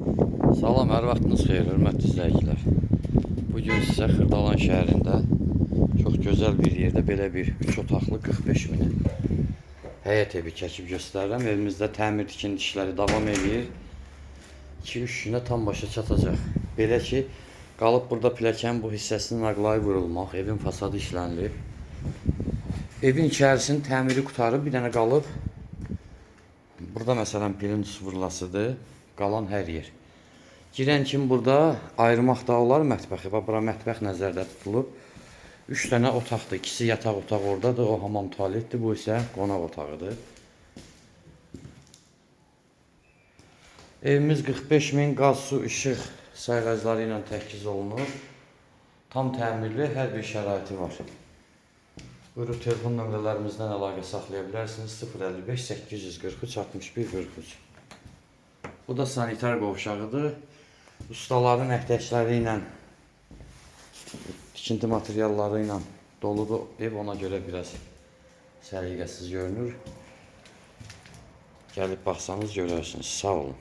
Salam, hər vaxtınız xeyir, hörmətli izləyicilər. Bu gün sizə Xırdalan şəhərində çox gözəl bir yerdə belə bir 3 otaqlı 45 minə həyət evi çəkib göstərirəm. Evimizdə təmir tikinti işləri davam eləyir. 2-3 günə tam başa çatacaq. Belə ki, qalıb burada pilləkənin bu hissəsinin aqlayı vurulmaq, evin fasadı işlənilib. Evin içərisinin təmiri qurtarıb, bir dənə qalıb. Burada məsələn pilintus vurlasıdır, qalan hər yer. Girən kim burada ayırmaq da olar mətbəxi. Bax bura mətbəx nəzərdə tutulub. 3 dənə otaqdır. İkisi yataq otağı oradadır, o hamam tualetdir, bu isə qonaq otağıdır. Evimiz 45 min qaz, su, işıq sayğacları ilə təchiz olunur. Tam təmirli, hər bir şəraiti var. Buyurub telefon nömrələrimizdən əlaqə saxlaya bilərsiniz. 055 843 61 43. Bu da sanitar qovşağıdır. Ustaların ehtiyacları ilə, tikinti materialları ilə doludur. Ev ona görə biraz səliqəsiz görünür. Gəlib baxsanız görərsiniz. Sağ olun.